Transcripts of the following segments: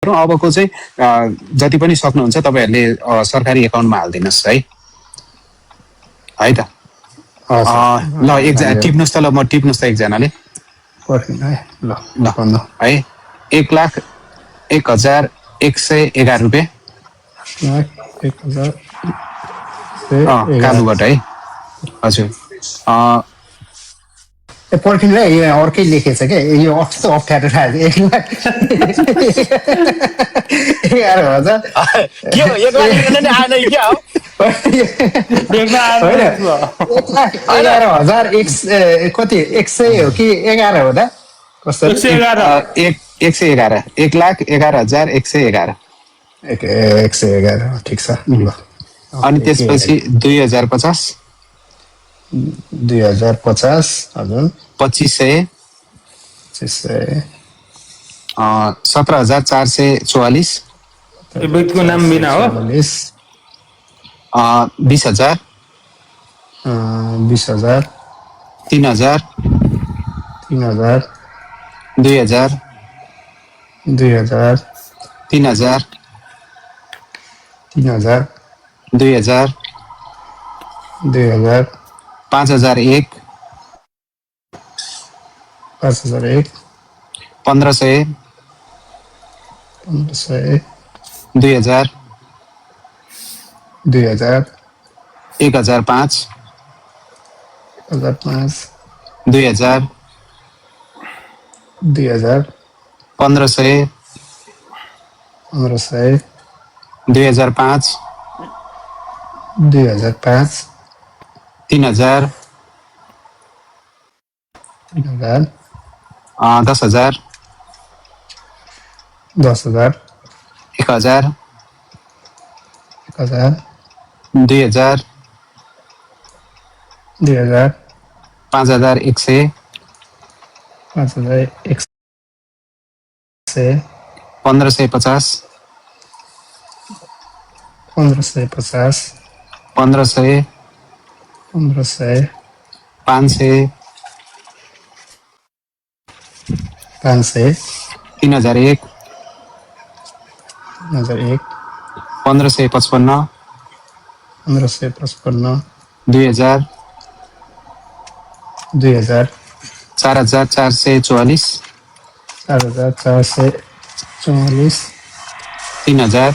गरौँ अबको चाहिँ जति पनि सक्नुहुन्छ तपाईँहरूले सरकारी एकाउन्टमा हालिदिनुहोस् है है त ल एकजना टिप्नुहोस् त ल म टिप्नुहोस् त एकजनाले ल ल है 1,01,111 रुपियाँ 1,01,000 कालुबाट है हजुर पर्खिनुलाई यो अर्कै लेखेछ क्या यो कस्तो अप्ठ्यारो लाग्यो 11,000 कति 100 हो कि 11 हो त कस्तो 111 1,11,111 111 ठिक छ ल अनि त्यसपछि 2050 2050 हजुर 2500 17,444 व्यक्तिको नाम बिना हो 20,000 20,000 3,000 3,000 2,000 2,000 3,000 3,000 2,000 2,000 5,001 5,001 1,500 1,500 2,000 2,000 1,005 1,005 2,000 2,000 1,500 1,500 2,005 2,005 3,000 3,000 10,000 10,000 1,000 1,000 2,000 2,000 5,100 5,100 1,550 1,550 1,500 1,500 500 500 3,001 3,001 1,555 1,555 2,000 2,000 4,444 4,444 3,000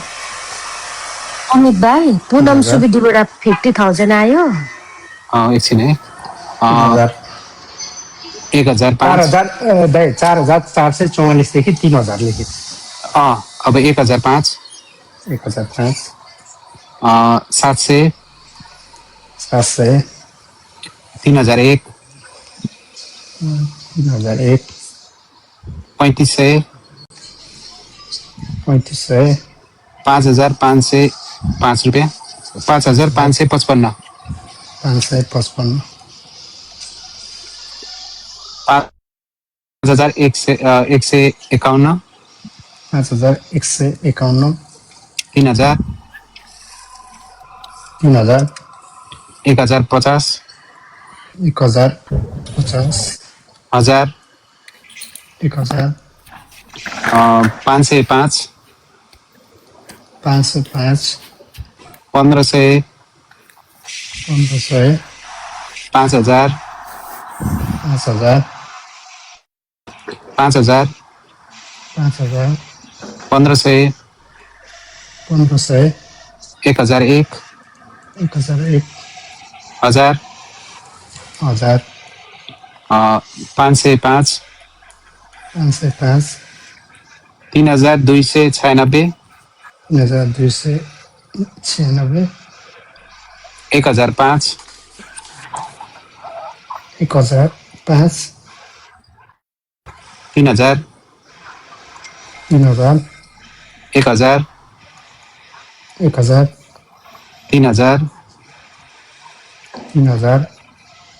अमित भाइ पुनम सुवेदीबाट 50,000 आयो एकछिन है 3,000 1,005 दाइ 4,444 देखि 3,000 लेखेँ अब 1,005 1,005 700 700 3,001 3,001 3,500 3,500 5,505 रुपियाँ 5,555 555 5,151 5,151 3,000 3,000 1,050 1,050 1,000 1,000 505 505 1,500 1,500 5,000 5,000 5,000 5,000 1,500 1,500 1,001 1,001 1,000 1,000 505 505 3,296 3,296 1,005 1,005 3,000 3,000 1,000 1,000 3,000 3,000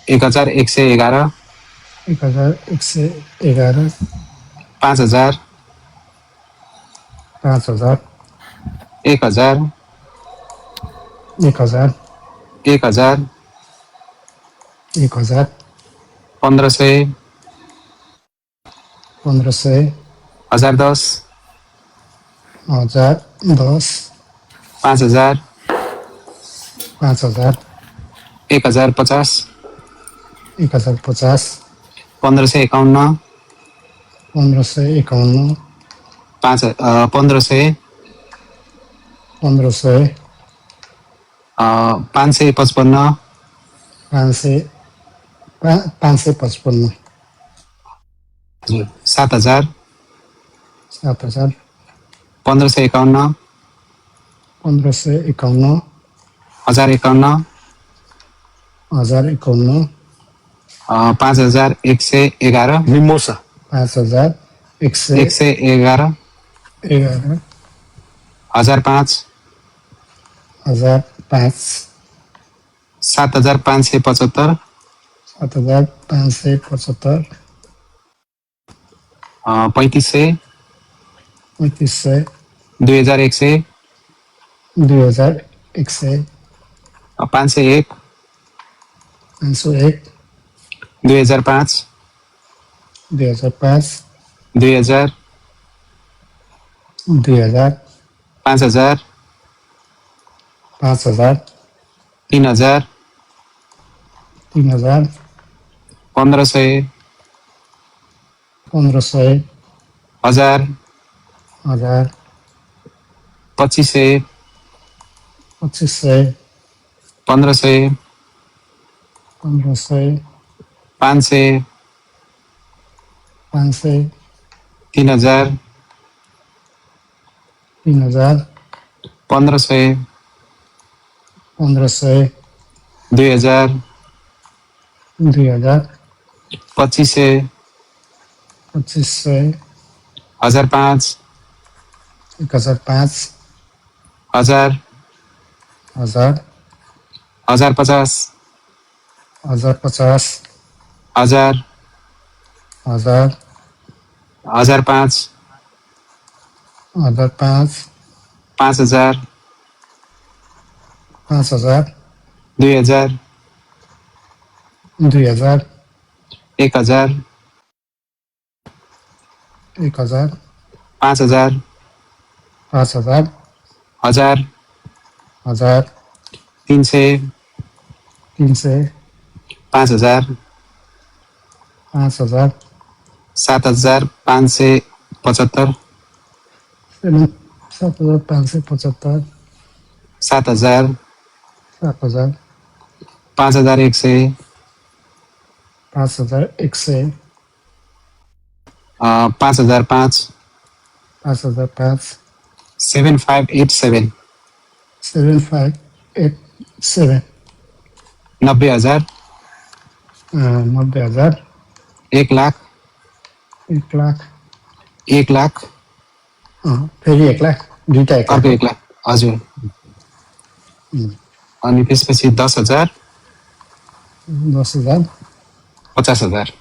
1,111 1,111 5,000 5,000 1,000 1,000 1,000 1,000 1,500 1,500 1,010 1000 10 5000 5000 1050 1050 1551 1551 1500 1500 555 555 7000 7000 1551 1551 1051 1051 5111 मिमोसा 5111 111 1005 1005 7575 7575 3500 3500 2100 2100 501 501 2005 2005 2000 2000 5000 5000 3000 3000 1500 1500 1000 1000 2500 2500 1500 1500 500 500 3000 3000 1500 1500 2000 2000 2500 2500 1005 1005 1000 1000 1050 1050 1000 1000 1005 1005 5000 5000 2000 2000 1000 1000 5000 5000 1000 1000 300 300 5000 5000 7575 7575 7000 7000 5100 5100 5005 5005 7587 7587 90000 90000 1 लाख 1 लाख 1 लाख फेरि 1 लाख दुईटा 1 अर्को लाख 1 लाख हजुर अनि त्यसपछि 10,000 10,000 50,000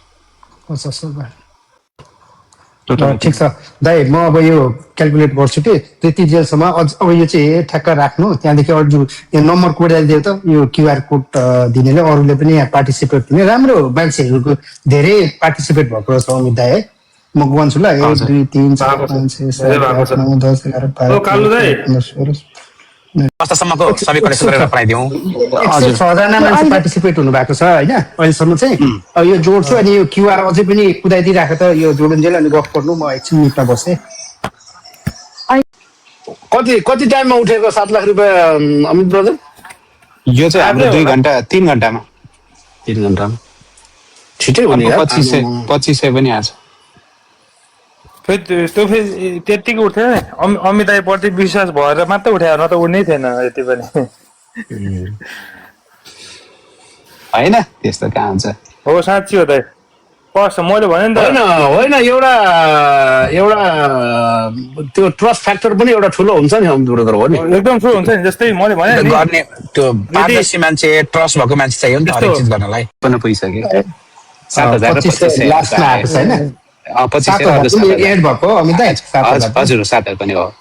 50,000 टोटल ठिक छ दाइ म अब यो क्यालकुलेट गर्छु कि त्यति जेलसम्म अब यो चाहिँ ठ्याक्क राख्नु त्यहाँदेखि अरू यो नम्बर कोडाइदियो त यो क्युआर कोड दिनेले अरूले पनि यहाँ पार्टिसिपेट हुने राम्रो मान्छेहरूको धेरै पार्टिसिपेट भएको छ अमित दाइ है म गन्छु ल 1 2 3 4 5 6 7 8 9 10 11 ओ कालु दाइ 12 कस्तासम्मको सबै कलेक्सन गरेर पठाइदिउँ 106 मान्छे पार्टिसिपेट हुनु भएको छ होइन अहिलेसम्म चाहिँ अब यो जोड्छु अनि यो क्युआर अझै पनि कुदाइदिइराखेको त यो जोडिन्जेल अनि गफ गर्नु म एकछिन मिटमा बसेँ कति टाइममा उठेको 7 लाख रुपियाँ अमित ब्रदर? यो चाहिँ हाम्रो 2 घण्टा 3 घण्टामा 3 घण्टामा छिटै हुने यार 2500 पनि आछ फेरि त्यो फेरि त्यत्तिकै उठ्थ्यो नि अमित दाइप्रति विश्वास भएर मात्रै उठायो न त उड्नै थिएन यति पनि होइन त्यस्तो कहाँ हुन्छ हो साँच्ची हो दाइ पर्छ मैले भने नि होइन त होइन एउटा त्यो ट्रस्ट फ्याक्टर पनि एउटा ठुलो हुन्छ नि अमित ब्रदर हो नि एकदम ठुलो हुन्छ नि जस्तै मैले भने नि गर्ने त्यो पारदर्शी मान्छे ट्रस्ट भएको मान्छे चाहियो नि त हरेक चिज गर्नलाई पनि पुगिसक्यो 7,000 लास्टमा आएको छ होइन 7,000 एड भएको अमित दाइ 7,000 हजुर 7,000 पनि हो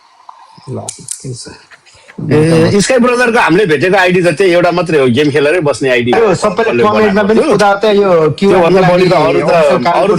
स्काई ब्रदरको हामीले भेटेको आइडी त त्यही एउटा मात्रै हो गेम खेलेरै बस्ने आइडी यो सबैले कमेन्टमा पनि कुदा त यो त्योभन्दा बढी त अरू त